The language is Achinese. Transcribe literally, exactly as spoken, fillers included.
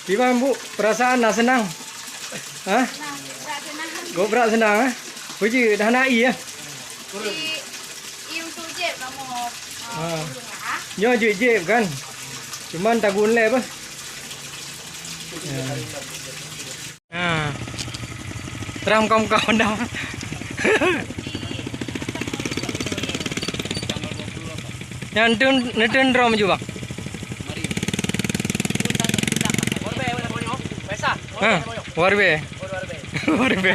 Kiban, Bu, perasaan na seunang? Hah? Gobrak seunang, eh? Peue jeuet, hana ié, eh? Di, di untuk jeb kamu, ah, Ha. Nyoe jeuet-jeuet kan? Cuman tagun lé beh. Ya. Ha. Tram kaum-kaum dah. Nyan neutun, neutun droe maju, Bang. Ha, warbe. Warbe.